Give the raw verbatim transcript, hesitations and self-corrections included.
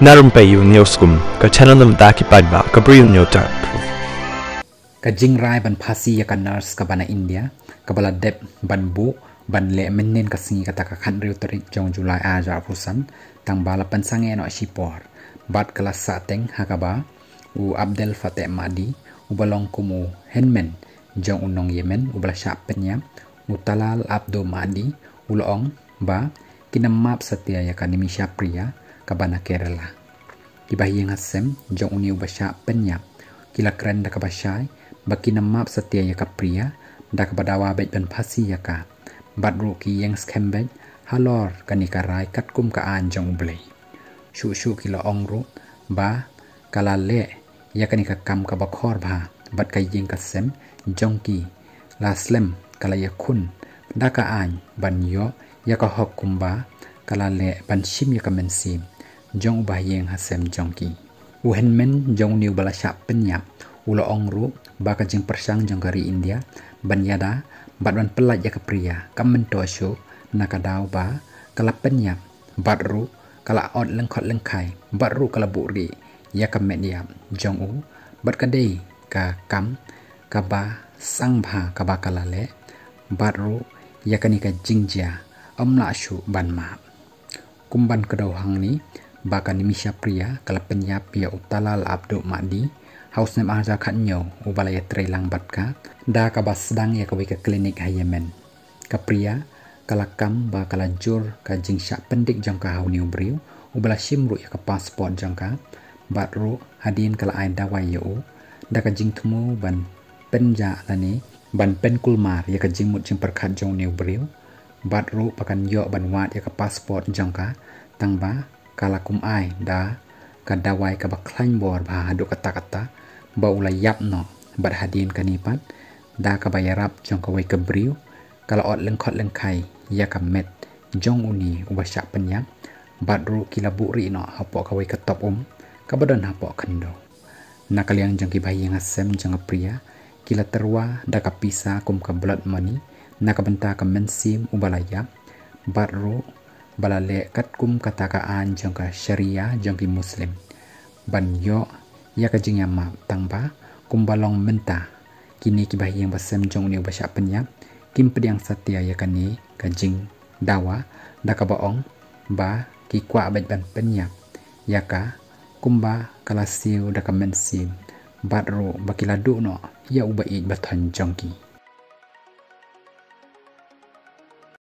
Na rympei ïa u Newskum, ka channel na bynta ki paidbah ka Bri u Newstark. Ka jingrai ban phasi ïa ka nurse kaba na India kaba la dep ban buh ban leh mynhynnin ka sngi kata ka khathynriew tarik jong July ar hajar arphew san, tang ba la pynsangeh noh shipor bad ka la sahteng ha kaba u Abdel Fattah Mahdi, uba long kum u hynmen jong u nong Yemen uba la shah pynïap, u Talal Abdul Mahdi, u la ong ba kin ym map satia ïa ka Nimisha Priya kaba na Kerala. Ki bahaïing hasem jong une uba shah pynïap ki la kren da kaba shai ba kin ym map satia ïa ka Priya da kaba dawa beit ban phasi ïa ka. Bad ruh ki ïeng skhem beit halor kane ka rai katkum ka aiñ jong U Blei. Shuh shuh ki la ong ruh ba ka la leh ïa kane ka kam kaba khor bha bad ka ïing ka sem jong ki la slem, ka la ïakhun da ka aiñ ban ïoh ïa ka hok kumba ka la leh ban shim ïa ka mynsiem jong u bahaïing hasem jong ki. U hynmen jong une uba la shah pynïap u la ong ruh ba ka jingpyrshang jong ka ri India ban ïada bad ban pyllait ïa ka Priya kam myntoi shuh, na ka daw ba ka la pynïap bad ruh ka la ot lyngkhot lyngkhai bad ruh ka la buhrieh ïa ka met ïap jong u, bad ka dei ka kam kaba sngewbha kaba ka la leh, bad ruh ïa kane ka jingjia ym lah shuh ban map. Kum ban kdew hangne ba ka Nimisha Priya ka la pynïap ïa u Talal Abdul Mahdi ha u snem ar hajar khathynñiew, uba la ïatrei lang bad ka da kaba sdang ïa kawei ka klinik ha Yemen. Ka Priya ka la kam ba ka la jur ka jingshah pyndik jong ka ha une u briew uba la shim ruh ïa ka passport jong ka, bad ruh hadien ka la ai dawai ïa u da ka jingthmu ban pynjah lane ban pynkulmar ïa ka jingmut jingpyrkhat jong une u briew, bad ruh ba kan ïoh ban wad ïa ka passport jong ka, tang ba ka la kum ai da ka dawai kaba khlaiñ bor bha haduh katta katta ba u la ïap noh, bad hadien kane pat da kaba ïarap jong kawei ka briew ka la ot lyngkhot lyngkhai ïa ka met jong une uba shah pynïap, bad ruh ki la buhrieh noh hapoh kawei ka top um kaba don hapoh khyndew. Na ka liang jong ki bahaïing hasem jong ka Priya, ki la tyrwa da ka pisa kum ka blood money na ka bynta ka mynsiem uba la ïap, bad ruh ba la leh katkum kata ka aiñ jong ka Sharia jong ki Muslim ban ïoh ïa ka jingïamap, tang ba kumba long mynta kine ki bahaïing hasem jong une uba shah pynïap kim pdiang satia ïa kane ka jingdawa da kaba ong ba ki kwah beit ban pynïap ïa ka kumba ka la siew da ka mynsiem, bad ruh ba ki la duh noh ïa u ba ïeit ba thoiñ jong ki.